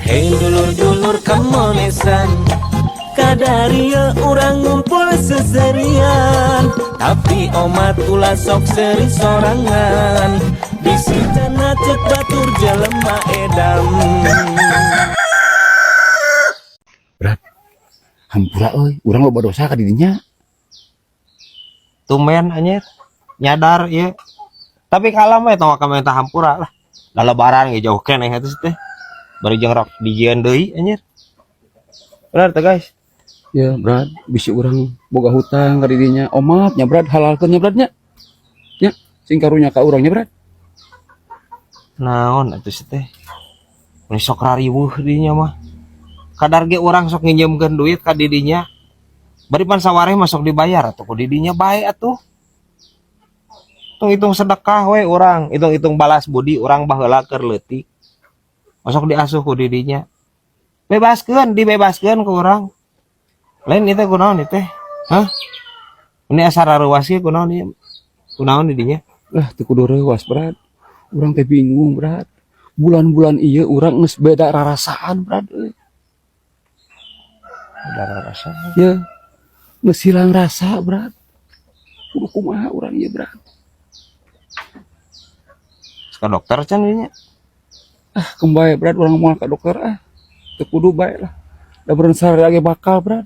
Hei dulur-dulur kamonesan, kadaria urang ngumpul seserian. Tapi omat ulah sok seri sorangan, bisi cenah cek batur jelema edam. Brad, hampura euy, urang loba dosa ka didinya. Tumben anjir nyadar ieu. Tapi kalem we, tong ka minta hampura lah. Da lebaran ge jauh keneh atuh teh. Bari jeung rok dijieun deui anjir. Benar teh, guys? Ya, Brad, bisi urang boga hutang ka didinya. Omat nya, Brad, halalkeun nya, Brad, nya. Nya, sing karunya ka urang nya, Brad. Naon atuh sih teh? Mun sok rariweuh dinya mah. Kadar ge urang sok nginjemkeun duit ka didinya. Bari pan sawareh mah sok dibayar atuh ku didinya, bae atuh. Hitung-hitung sedekah we urang, hitung-hitung balas budi urang baheula keur leutik. Masuk diasuh ku didinya. Bebaskeun, dibebaskeun ku urang. Lain itu kunaon ieu teh? Hah? Ini asa rareuwas ieu kunaon ieu? Kunaon didinya? Lah, teu kudu reuwas, Brad. Urang teh bingung, Brad. Bulan-bulan ieu urang geus beda rarasaan, Brad euy. Udah rasa. Ya, geus hilang rasa, Brad. Kudu kumaha urang ieu, Brad? Ka dokter can dinya? Ah, kembali, Brad, urang moal ka dokter ah. Teu kudu bae lah. Da beureun sararea ge bakal, Brad.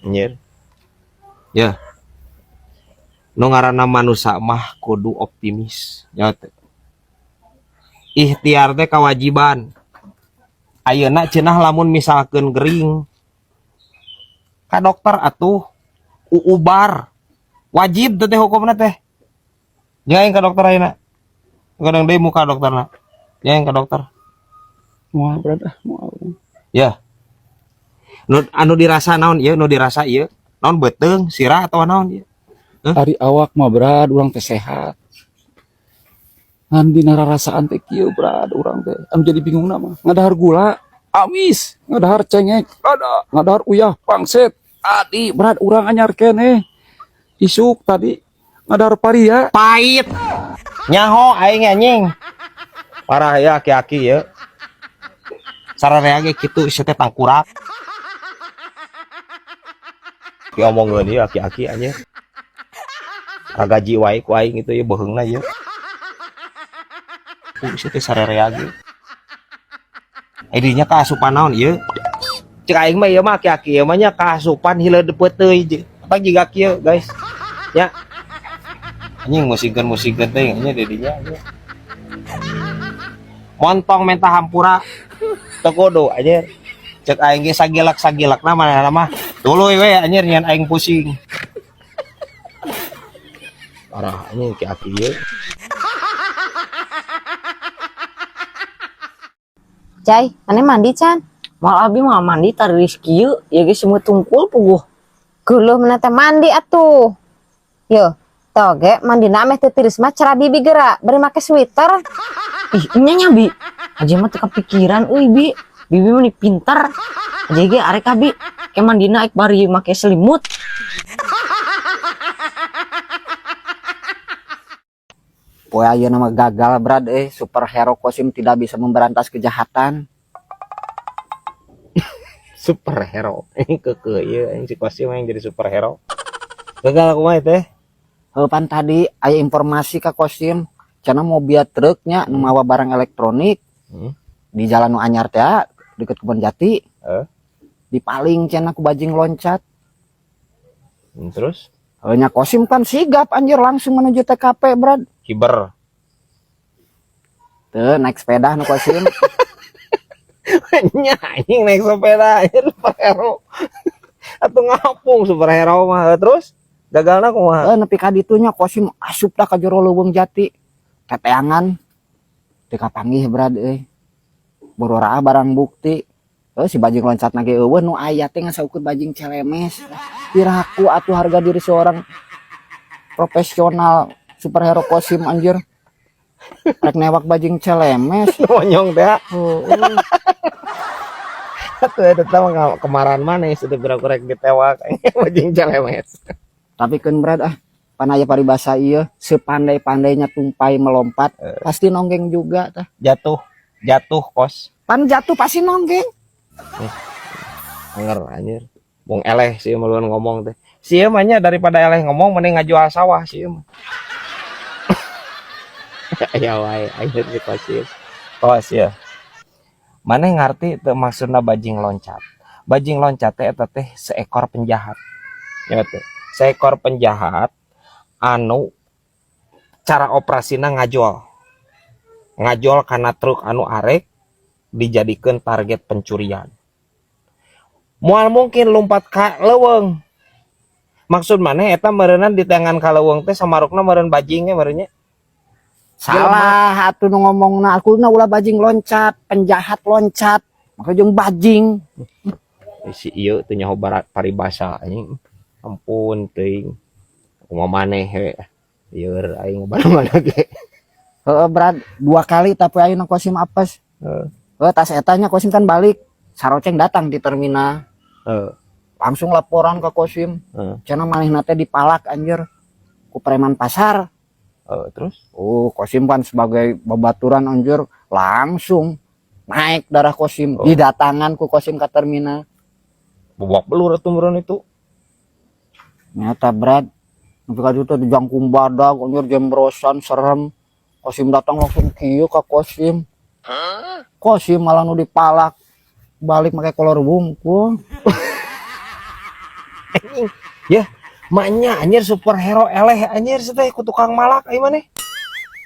Anjir. Ya. Nu ngaranna manusa mah kudu optimis. Ya teh. Ikhtiar teh kewajiban. Ayeuna cenah lamun misalkeun gering ka dokter atuh uubar. Wajib teh hukumna teh. Jangan ka dokter ayeuna. Kadang deui muka dokterna. Jangan ka dokter. Moal, Brad, ah, moal urang. Ya. Nu anu dirasa naon ieu, nu dirasa ieu? Naon, beuteung, sirah atau naon ieu? Hah? Ari awak mah, Brad, urang teh sehat. Ngan dina rarasaan teh kieu, Brad, urang teh. Anu jadi bingung mah. Ngadahar gula, amis, ngadahar cengek, ada, ngadahar uyah, pangset. Adi, Brad, urang anyar keneh. Isuk tadi ngadahar paria. Pahit. Nyaho aing anjing. Parah ya aki-aki ya. Sararea ge kitu sia teh tangkurak. Diomongkeun ieu aki-aki anjing. Ragaji wae ku aing itu ya beuheungna ieu. Ku sia teh sararea ge. Dinya kaasupan naon ieu? Cek aing mah ieu mah aki-aki ieu mah nya kaasupan hileud peuteuy. Apa jiga kieu, guys? Ya. Anjing musingkeun-musingkeun teh nya didinya anjing. Montong minta hampura. Teu kudu anjir. Cek aing ge sagilak-sagilakna manehna mah tuluy we anjir nyian aing pusing. Parah anjing aki-aki ieu. Cai, mana mandi can? Mal abi mah mandi tariris kieu, ya geus semua tungkul puguh. Geuleuh mana teh mandi atuh. Yo, toge mandi meh teu tiris mah cara bibi gerak, bari make sweater. Ih, nya nya bi. Aja mah teu kepikiran euy bi. Bibi mah nih pinter. Aja ge arek abi ke mandina ek bari make selimut. Poe ayeuna mah gagal, Brad, superhero Kosim tidak bisa memberantas kejahatan. Superhero. Ini keke ieu anjing si Kosim yang jadi superhero. Gagal kumaha teh? Heuh, pan tadi aya informasi ka Kosim, cenah mobil truknya nu mawa barang elektronik di jalan nu anyar teh deket Kebon Jati. Dipaling cenah ku bajing loncat. Terus? Heuh nya Kosim kan sigap anjir langsung menuju TKP, Brad. Hiber. Tuh naik sepeda nu Kosim. Nya anjing naik sepeda anjir superhero. Atau ngapung superhero mah. Terus gagalna kumaha? Heuh, nepi ka ditu nya Kosim asup dah ka jero leuweung jati. Teteangan teu kapanggih, Brad euy. Bororaa barang bukti. Heuh, si bajing loncat ge eueuh nu aya teh ngan saukur bajing celemes. Piraku atuh harga diri seorang profesional superhero Kosim anjir. Rek newak bajing celemes. Monyong teh. Heeh. Atuh eta mah kemaran maneh sudah berapa rek ditewak bajing celemes. Tapi keun, Brad, ah, pan aya paribasa ieu, sepandai-pandainya tumpai melompat pasti nonggeng juga tah. Jatuh, jatuh kos. Pan jatuh pasti nonggeng. Anger anjir. Bung eleh sih meluan ngomong teh. Sieun mah nya daripada eleh ngomong mending ngajual sawah sieun mah. Ya wae anjir si Kosim. Kos ya. Maneh ngarti teu maksudna bajing loncat? Bajing loncat teh eta teh seekor penjahat. Ya teh. Seekor penjahat anu cara operasina ngajol. Ngajol kana truk anu arek dijadikeun target pencurian. Moal mungkin lompat ka leuweung. Maksud maneh eta meureunnan di tangan ka leuweung teh samarukna meureun bajingnya meureunnya. Salah atuh nu ngomongna, aku na ulah bajing loncat, penjahat loncat. Maka jeung bajing. Si ieu teu nyaho paribasa anjing. Ampun teuing. Kumaha maneh we. Lieur aing mana-mana ge. Heeh, Brad, 2 kali tapi ayeuna Kosim apes. Heeh. Heeh, tas eta nya Kosim kan balik. Saroceng datang di terminal. Heeh. Langsung laporan ke Kosim. Heeh. Cenah manehna teh dipalak anjir ku preman pasar. Heeh, terus? Oh, Kosim kan sebagai babaturan anjir langsung naik darah Kosim. Oh. Didatangan ku Kosim ke terminal. Babak belur atuh meureun itu. Nyata Brad, nepi ka ditu dijangkung badag anjir jembrosan serem. Kosim datang langsung kieu ka Kosim. Hah? Kosim malah nu dipalak. Balik make kolor wungkul. Anjing. Ya, maknya anjir superhero eleh anjir si teh ku tukang malak ai maneh.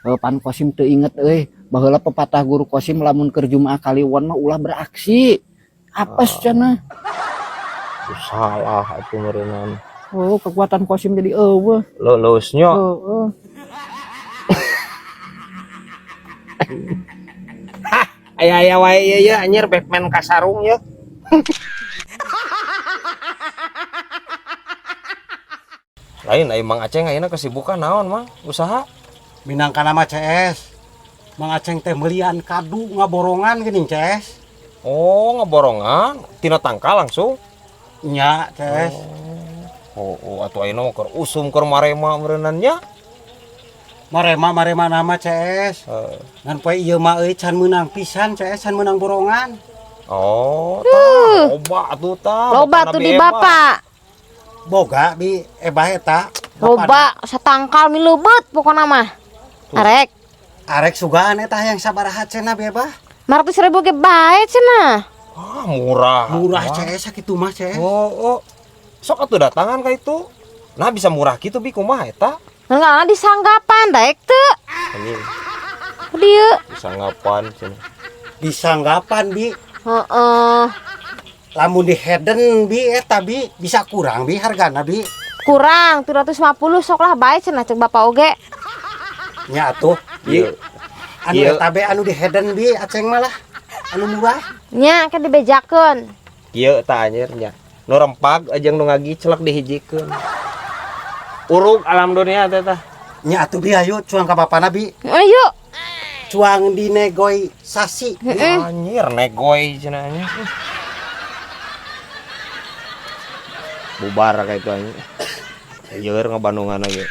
Heuh, pan Kosim teu inget euy, baheula pepatah guru Kosim lamun keur Jumaah Kaliwon mah ulah beraksi. Apes cenah. Salah atuh meureunnan. Oh, kekuatan Kosim jadi eueuh. Leuleusnya. Heeh. Hah, aya-aya wae ieu ye anjir Batman kasarung ye. Lain ai Mang Aceng ayeuna kesibukan naon Mang? Usaha? Minangka nama CS. Mang Aceng teh melian kadu ngaborongan geuning CS. Oh, ngaborongan tina tangkal langsung? Nya, CS. Oh, oh, atuh ayeuna mah keur usum keur marema meureunnan nya. Marema-marema nama CS. Heeh. Ngan poe ieu mah euy can meunang pisan CS, can meunang borongan. Oh, tah, loba atuh tah. Loba Bapana tuh di bi Eba. bapak. Boga bi ebah eta. Loba satangkal mileubet pokona mah. Arek. Arek sugaan eta hayang sabaraha cenah bi ebah? 500.000 ge bae cenah. Ah, murah. Murah Wah. CS sakitu mah CS. Oh, oh. Sok atuh datangan ka itu. Nah bisa murah gitu bi kumaha eta? Enggak disanggapan daek teu. Anjing. Dieu. Disanggapan cenah. Disanggapan bi. Heeh. Lamun di Heden bi eta bi bisa kurang bi hargana bi. Kurang 350 sok lah bae cenah cek bapak oge. Nya atuh. Ieu. Anu Ieu. eta be anu di Heden bi aceng mah lah. Anu murah. Nya kan dibejakeun. Ieu tah anjir nya. Nu rempag jeung nu ngagicelek dihijikeun. Urug alam dunia teh tah. Nya atuh bi ayo cuang ka bapana bi. Ayo. Cuang dinegoisasi. Heeh. Anjir negoy cenah anjir. Bubar kayak itu anjir. Lieur ngebandungan lagi.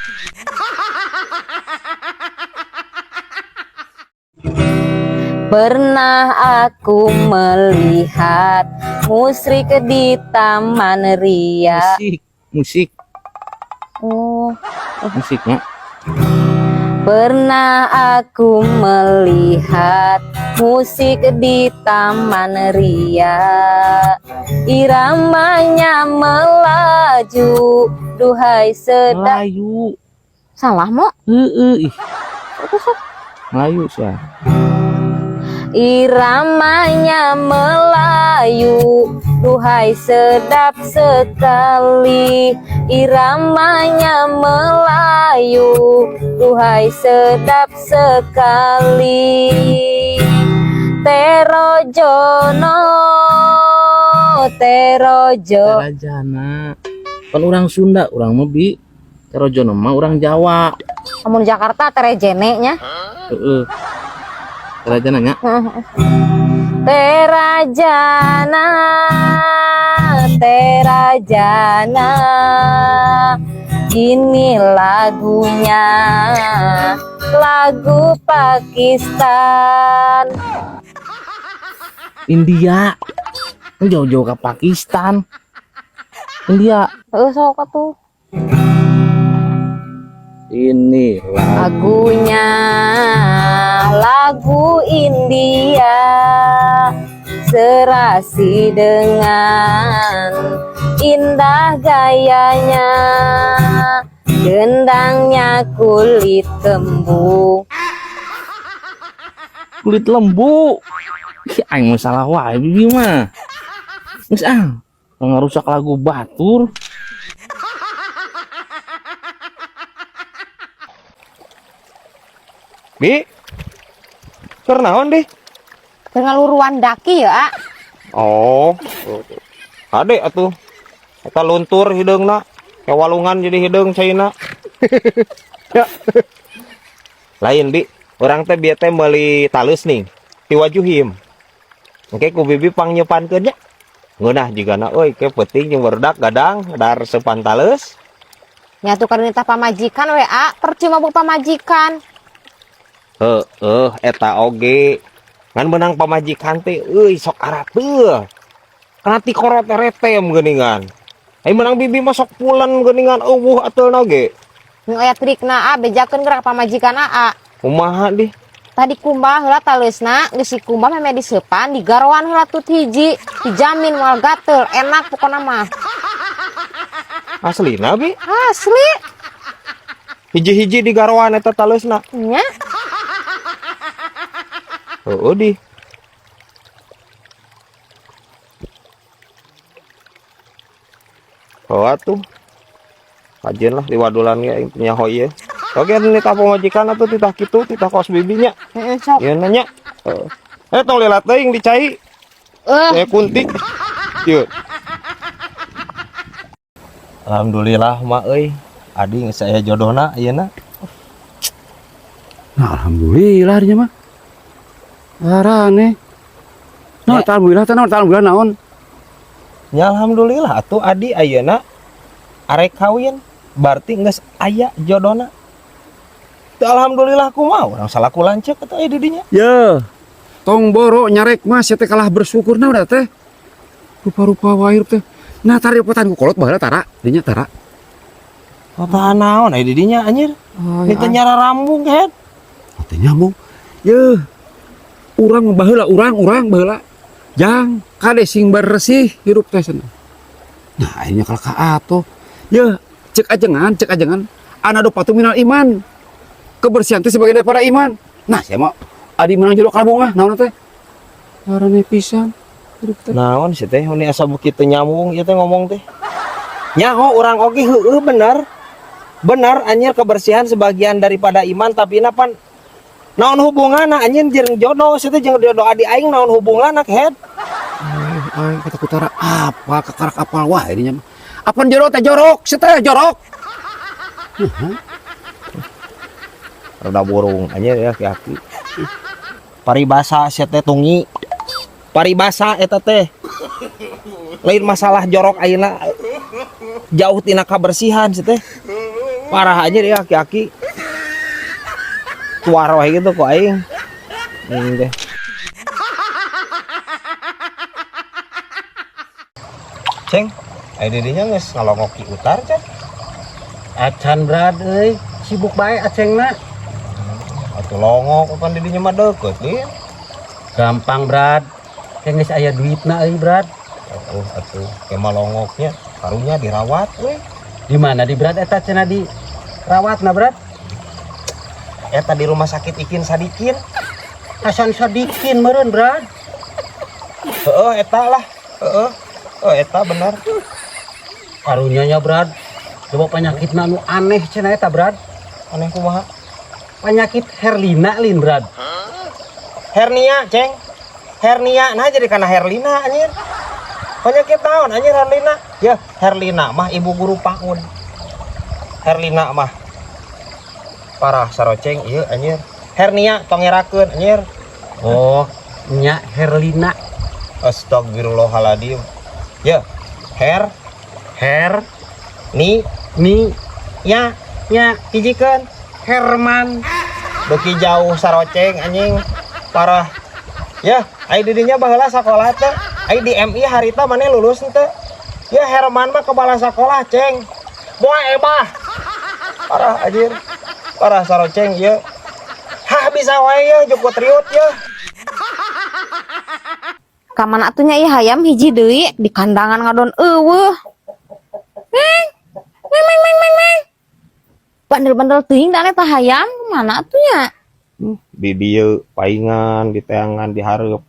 Pernah aku melihat musrik di Taman Ria. Musik, musik. Oh. Musiknya. Pernah aku melihat musik di Taman Ria. Iramanya melaju, duhai sedap. Melayu. Salah mo? Heeh, ih. Melayu sih. Iramanya melayu, duhai sedap sekali. Iramanya melayu, duhai sedap sekali. Terojono, terojo. Terajana. Kan orang Sunda, orang Mebi. Terojono mah orang Jawa. Amun Jakarta terejene nya. Heeh. Terajana nya. Terajana, terajana. Ini lagunya, lagu Pakistan. India. Jauh-jauh ke Pakistan. India. Heeh, sok atuh. Ini Lagunya lagu India, serasi dengan indah gayanya, gendangnya kulit kembung. Kulit lembu. Ih, aing mah salah wae, bibi mah. Geus ah, ngarusak lagu batur. Bi. Keur naon deh? Keur ngaluruan daki ya, A. Oh. Ade atuh. Eta luntur hideungna. Kayak walungan jadi hideung caina. Ya. Lain, Bi. Urang teh bieu teh meuli taleus nih. Ti Wajuhim. Engke ku bibi pangnyepankeun nya. Ngeunah jigana euy, ke peuting jeung barudak gadang dar seupan taleus. Nya tuh karena pamajikan we, A, percuma bu pamajikan. Heeh, eta oge. Ngan menang pamajikan teh euy sok arateul. Kana ti korot retem geuningan. Ai menang bibi mah sok pulen geuningan, euweuh ateulna ge. Nu aya trikna, A, bejakeun gerak pamajikan A. Kumaha dih? Tadi kumbah heula taleusna, geus dikumbah meme diseupan, digaroan heula tut hiji, dijamin moal gatel, enak pokona mah. Aslina, Bi? Asli. Hiji-hiji digaroan eta taleusna. Nya. Heeh di. Oh atuh. Kajian lah diwadulan ge aing teh nyaho ieu. Oke, ini tah pamajikan atuh titah kitu, titah kos bibinya. Heeh, sok. Ieu nanya. Heeh. Tong lila teuing dicai. Saya kunti. Ieu. Alhamdulillah mak euy. Adi geus aya jodohna ayeuna. Nah, alhamdulillah dinya mah. Arane. Nah, alhamdulillah teh naon, alhamdulillah naon? Ya alhamdulillah atuh adi ayeuna arek kawin, berarti geus aya jodohna. Teu alhamdulillah kumaha urang salaku lanceuk atuh aya di dinya. Ye. Tong boro nyarek mah sia teh kalah bersyukur na udah teh. Rupa-rupa wae teh. Nah, tari potan ku kolot baheula tara, dinya tara. Apa naon aya di dinya anjir? Oh, Ini teh nyara rambung head. Teh nyambung. Ye. Urang baheula, urang baheula. Jang kade sing bersih hirup teh cenah. Nah, akhirnya kalah ka atuh. Ye, cek ajengan, cek ajengan. Ana patu minal iman. Kebersihan teh sebagian daripada iman. Nah, saya mah adi menang jodoh kalbung ah, naon teh? Arane pisan hirup teh. Naon sih teh ini asa beuki teu nyambung ieu teh ngomong teh. Nyaho urang oge heueuh bener. Bener anjir, kebersihan sebagian daripada iman, tapi pan naon hubunganna anjir jeung jodoh sih teh, jeung jodoh adi aing naon hubunganna head? Ay, kata kutara apa kakarak apal wah ini mah. Apaan jorok teh jorok, si teh jorok. Rada burung anjir ya aki-aki. Paribasa sia teh tungi. Paribasa eta teh. Lain masalah jorok ayeuna jauh tina kabersihan sih teh. Parah anjir ya aki-aki. Tuar wae gitu kok aing. Ini teh. Ceng, aya didinya geus ngalongok ki utar, Ceng. Acan, Brad euy, sibuk bae acengna. Atuh longok pan didinya mah deukeut, Lin. Gampang, Brad. Kayak geus aya duitna euy, Brad. Atuh atuh ke mah longoknya karunya dirawat we. Di mana di, Brad, eta cenah di rawatna, Brad? Eta di rumah sakit Ikin Sadikin. Hasan Sadikin meureun, Brad. Heeh, eta lah. Heeh. Oh, eta bener. Karunya nya, Brad. Coba penyakitna nu aneh cenah eta, Brad. Aneh kumaha? Penyakit Herlina lin, Brad. Hernia, Ceng. Hernia, nah jadi karena Herlina anjir. Penyakit naon anjir Herlina? Ya, Herlina mah ibu guru PAUD. Herlina mah parah saroceng ieu anjir. Hernia tong ngerakeun anjir. Oh, nya Herlina. Astagfirullahaladzim. Ya, her, Her, ni, ni, nya, nya, hijikeun. Herman. Beuki jauh saroceng anjing. Parah. Ya, Ai didinya baheula sakola teh, ai di MI harita maneh lulus teh. Ya Herman mah kepala sekolah, Ceng. Moal ebah. Parah anjir. Parah saroceng ieu. Hah bisa wae ye jukut riut ye. Kamana atuh nya ieu hayam hiji deui di kandangan ngadon eueuh. Meng. Meng meng meng meng meng. Bandel-bandel teuing da eta hayam mana atuh nya? Di dieu paingan, di teangan, di hareup.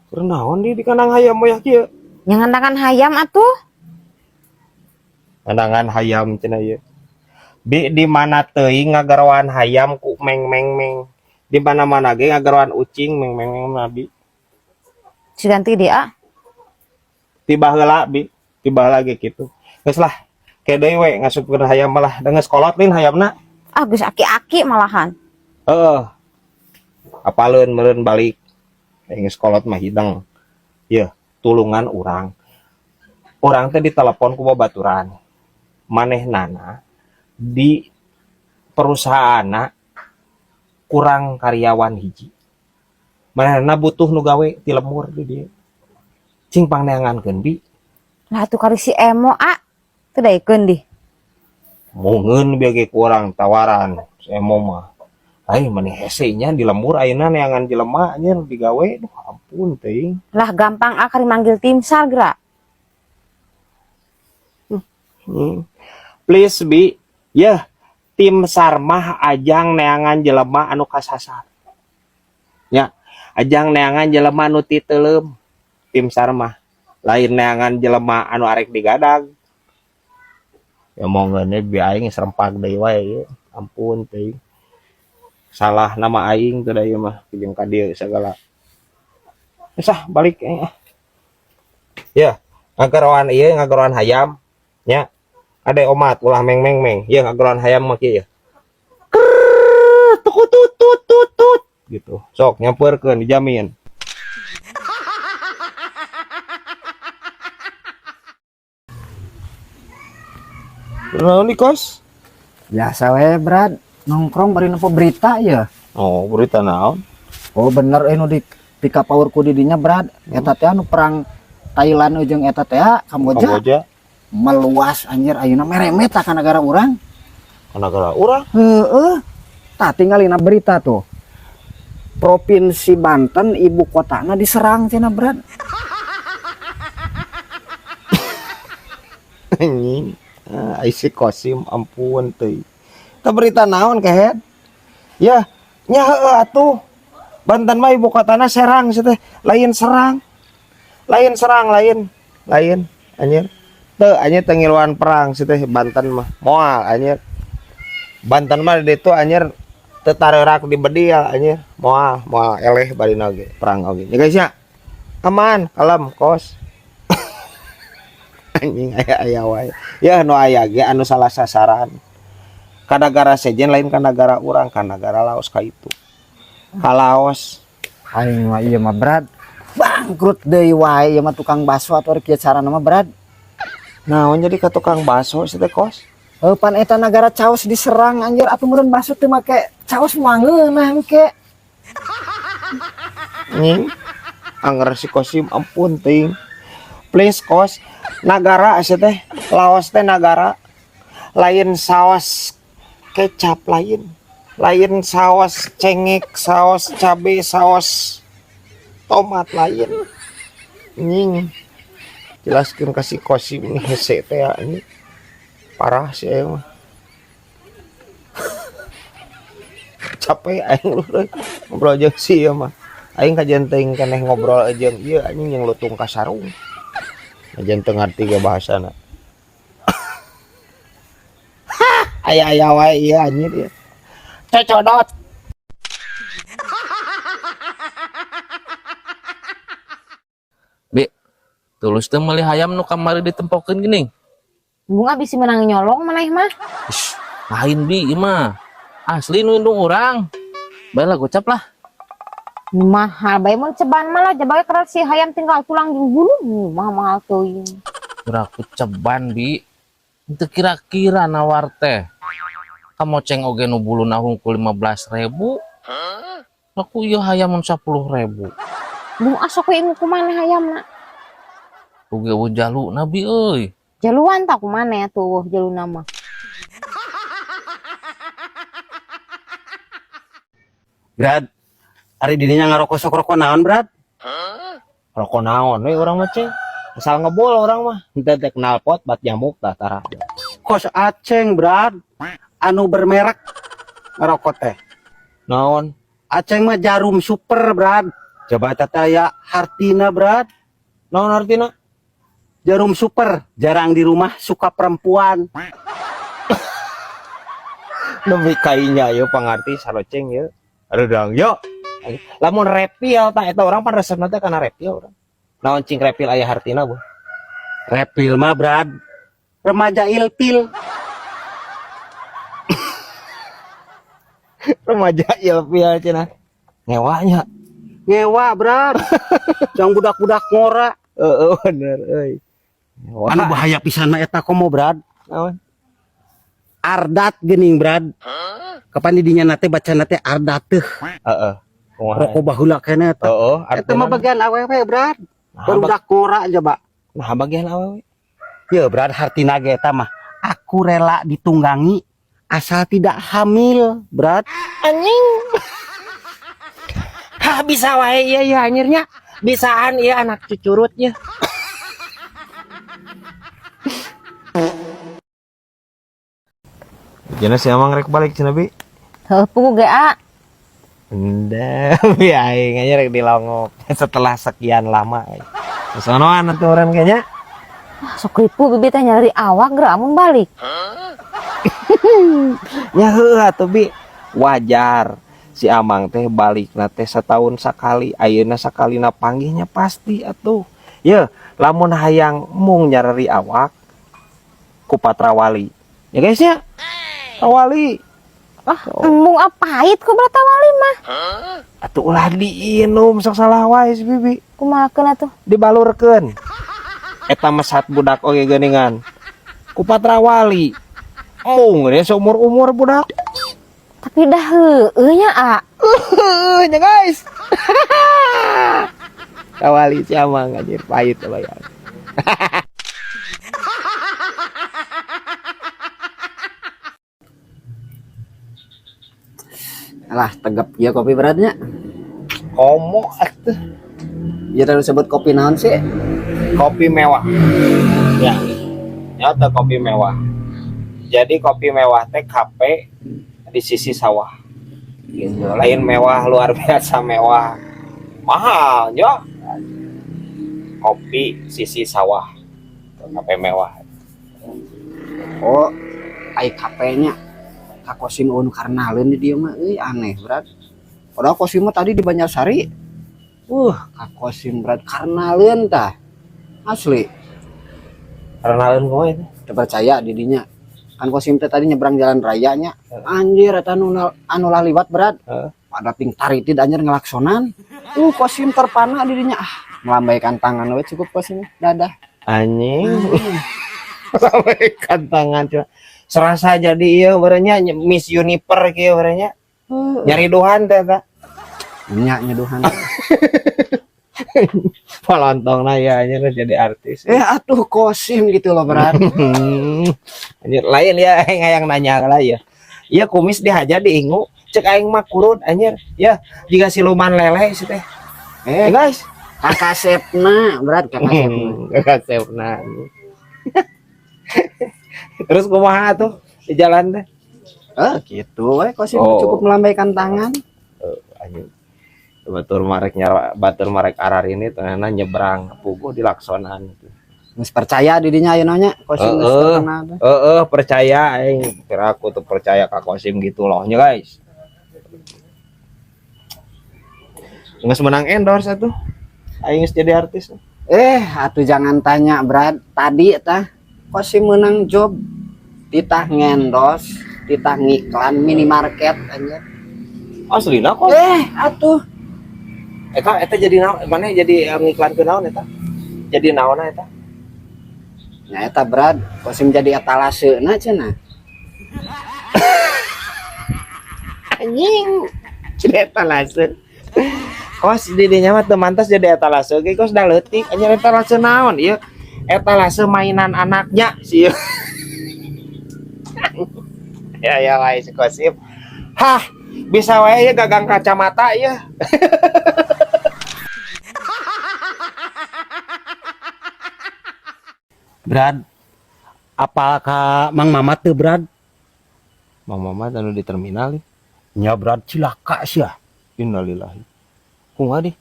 Keur naon di kandang hayam moyah kieu? Nya ngandangan hayam atuh. Kandangan hayam cenah ieu. Bi di mana teuing ngagaroan hayam ku meng meng meng. Di mana-mana ge ngagaroan ucing meng meng meng mah bi. Si ganti dia. Ti baheula bi, ti baheula ge kitu. Geus lah, ke deui we ngasupkeun hayam malah da geus kolot lin hayamna. Ah geus aki-aki malahan. Heeh. Apaleun meureun balik. Geus kolot mah hideng. Yeuh, tulungan urang. Urang teh ditelepon ku babaturan. Manehnana di perusahaanna kurang karyawan hiji. Manehnana butuh nu gawe ti lemur di dieu. Cing pangneangankeun bi. Lah atuh kari si Emo a teu daekeun di. Mungeun bieu ge kurang tawaran si Emo mah. Ai maneh hese nya di lembur ayeuna neangan jelema anjir digawe duh ampun teuing. Lah gampang a kari manggil tim SAR geura. Please bi, yeuh tim SAR mah ajang neangan jelema anu kasasar. Nya, ajang neangan jelema anu titeuleum tim SAR mah. Lain neangan jelema anu arek digadag. Ya mongeunnya bi aing serempak deui wae ieu. Ampun teuing. Salah nama aing teh da ieu mah jeung ka dieu sagala. Geus ah balik aing ah. Ya, ngagaroan ieu ngagaroan hayam nya. Ade omat ulah meng meng meng. Ieu ngagaroan hayam mah kieu. Krrrr, tukutut tut tut tut gitu. Sok nyampeurkeun dijamin. Naon di kos? Biasa we, Brad. Nongkrong bari nempo berita ya. Oh, berita naon? Oh, bener nu di pika power ku di dinya, Brad. Eta teh anu perang Thailand jeung eta teh Kamboja. Kamboja. Meluas anjir ayeuna meremet ka negara urang. Ka negara urang? Heeh. Tah tinggalina berita tuh. Provinsi Banten ibu kotana diserang cenah, Brad. Anjing. Ah, si Kosim ampun teuing. Tah berita naon kehed? Ya, nya heueuh atuh. Banten mah ibu kotana Serang sih teh, lain serang. Lain serang lain. Lain anjir. Teu anjir teu ngiluan perang sih teh Banten mah. Moal anjir. Banten mah di ditu anjir teu tareurak di bedil anjir. Moal, moal eleh barina oge perang oge. Ya guys ya. Aman, kalem kos. Anjing aya-aya wae. Ya nu aya ge anu salah sasaran. Ka nagara sejen lain ka nagara urang, ka nagara Laos ka itu. Ka Laos. Aing mah ieu mah Brad. Bangkrut deui wae ieu mah tukang bakso atuh kieu carana mah Brad. Naon jadi ka tukang bakso si teh kos? Heuh pan eta nagara caos diserang anjir atuh meureun bakso teu make caos moal ngeunah engke. Nying. Anger si Kosim ampun teuing. Please kos, nagara sia teh, Laos teh nagara. Lain saos kecap lain. Lain saos cengek, saos cabe, saos tomat lain. Nying. Jelaskeun ka si Kosim ini hese teh ya, ini. Parah sih aing mah. Capek aing lu euy. Ngobrol jeung si ieu mah. Aing kajian teuing keneh ngobrol jeung ieu anjing jeung lutung ka sarung. Kajian teu ngarti ge bahasana. Aya-aya wae ieu anjir ieu. Cocodot. Bi, tulus teu meuli hayam nu kamari ditempokeun geuning. Bunga bisi menang nyolong maneh mah. Ish, lain bi ieu mah. Asli nu indung urang. Bae lah gocap lah. Mahal bae mun ceban mah lah jabage keras si hayam tinggal tulang jeung bulu mahal-mahal teuing. Kira-kira ceban bi. Teu kira-kira nawar teh. Kamoceng oge nu buluna hungkul 15.000. Aku ieu hayam mun 10.000. Bung asok we ingu ku maneh hayamna. Oge eueuh jaluna bi euy. Jaluan tak ku maneh atuh eueuh jaluna mah. Brad, ari dirinya ngarokok sok rokok naon, Brad? Rokok naon we urang mah ceng. Asal ngebul orang mah. Henteu teh knalpot bat nyamuk tah tara. Kos Aceng, Brad. Anu bermerek ngerokok teh. Naon? Aceng mah jarum super, Brad. Coba eta teh aya hartina, Brad. Naon artina? Jarum super, jarang di rumah, suka perempuan. Nepi kainya ieu pangarti saroceng ieu. Aduh dang yo. Lamun repil tah eta urang pan resepna teh kana repil urang. Naon cing repil aya hartina bu? Repil mah, Brad. Remaja ilpil. Remaja ilpil cenah. Ngewanya. Ngewa, Brad. Jang budak-budak ngora. Heeh bener euy. Ngewa. Anu bahaya pisan mah eta komo, Brad. Naon? Ardat geuning, Brad. Kapan didinya nate baca nate ardateuh. Heeh. Kumaha? Rokok baheula keneh eta. Heeh, Eta mah bagian awewe, Brad. Nah, Barudak ngora coba. Nah, bagian awewe. Ya, Brad, hartina ge eta mah. Aku rela ditunggangi asal tidak hamil, Brad. Anjing. Hah, bisa wae ieu ya anjirnya. Bisaan ieu anak cucurut ya. Jana si Amang rek balik cenah bi. Heuh pugu ge a. Enda, bi aing aja rek dilongok setelah sekian lama. Sonoan atuh urang kayaknya. Ah, sok ripu bibi teh nyari awak geura amun balik. Ya heuh atuh bi. Wajar si Amang teh balikna teh setahun sakali, ayeuna sakalina panggihnya pasti atuh. Ye, lamun hayang mung nyareri awak ku patrawali. Ya guys ya. Trawali. Ah, embung pahit ku bratawali mah. Atuh ulah diinum sok salah wae si bibi. Kumaha atuh? Dibalurkeun. Eta mesat budak oge geuningan. Ku patrawali. Mung dia seumur-umur budak. Tapi dah heueuh nya a. Heueuh nya guys. Tawali si Amang anjir pahit bayar. Alah, tegap ya kopi beratnya. Komo atuh. Ya terus sebut kopi naon sih? Kopi mewah. Ya. Nyata kopi mewah. Jadi kopi mewah teh kafe di sisi sawah. Gitu. Lain mewah luar biasa mewah. Mahal, yo. Kopi sisi sawah. Kafe mewah. Oh, ai kafenya. Ka Kosim eueun karnaleun di dieu mah euy aneh, Brad. Padahal Kosim mah tadi di Banjarsari. Ka Kosim Brad karnaleun tah. Asli. Karnaleun kumaha itu? Teu percaya di dinya. Kan Kosim teh tadi nyebrang jalan rayanya. Anjir eta anu laliwat, Brad. Pada ping taritid anjir ngelaksonan. Kosim terpana di dinya. Ah, melambaikan tangan we cukup Kosim. Dadah. Anjing. Melambaikan tangan cuma. Serasa jadi ieu barenya Miss Uniper kieu barenya. Nyari duhan teh eta. Nya nyeduhan. Palontongna ya anjir jadi artis. Atuh Kosim gitu loh, Brad. Anjir lain ya aing hayang nanya lah ya. Iya kumis dihaja diingu, cek aing mah kurut anjir. Ya, jika siluman lele sih teh. Guys, kakasepna, Brad, kakasepna. Kakasepna. Terus kumaha tuh di jalan teh? Gitu we Kosim cukup melambaikan tangan. Anjir. Batur marek nyara, batur marek arar ini ternyata nyebrang puguh dilaksonan gitu. Geus percaya didinya ayeuna nya Kosim geus terkenal teh. Heeh, percaya aing. Kira aku tuh percaya ka Kosim gitu loh nya guys. Geus menang endorse atuh. Aing geus jadi artis. Atuh jangan tanya, Brad. Tadi tah Kosim menang job titah ngendos, titah ngiklan minimarket anjir. Aslina kok. Atuh. Eta jadi naon? Mana jadi ngiklan ke naon eta? Jadi naonna eta? Nah eta Brad, Kosim jadi etalaseuna cenah. Anjing. Jadi etalase. Kos di dinya mah teu mantas jadi etalase ge kos da leutik. Anjir, etalase naon ieu? Etalase mainan anaknya sih. Ya ya wae si Kosim. Hah, bisa wae ya gagang kacamata ya. Brad, apal ka Mang Mamat teu, Brad? Mang Mamat anu di terminal? Nya, Brad, cilaka sia. Innalillahi. Kumaha di?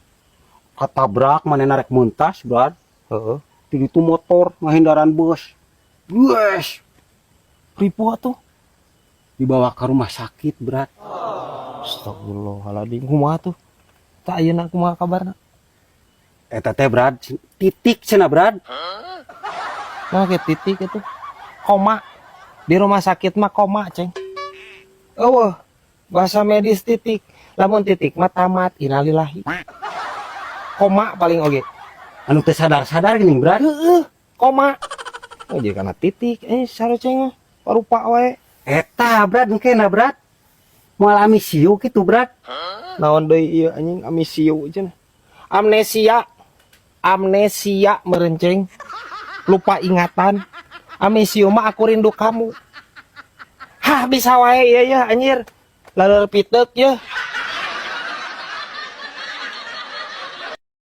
Katabrak manehna rek mentas, Brad. Heeh. Di ditu motor ngahindaran bus. Wes, Ripuh atuh. Dibawa ke rumah sakit, Brad. Astagfirullahaladzim, kumaha tuh? Tak ayeuna kumaha kabarna? Eta teh, Brad, titik cenah, Brad. Nah, kayak titik itu. Koma. Di rumah sakit mah koma, Ceng. Oh, bahasa medis titik. Lamun titik mah tamat, innalillahi. Koma paling oge. Anu teu sadar-sadar gini, Brad. Heeh, koma. Oh, jadi karena titik, eh saro ceng parupa wae. Eta, Brad, engkena, Brad. Moal amisiu kitu, Brad. Naon deui ieu anjing amisiu cenah. Amnesia. Amnesia merenceng. Lupa ingatan. Amisiu mah aku rindu kamu. Hah, bisa wae ya ya anjir. Laleur pitek ya.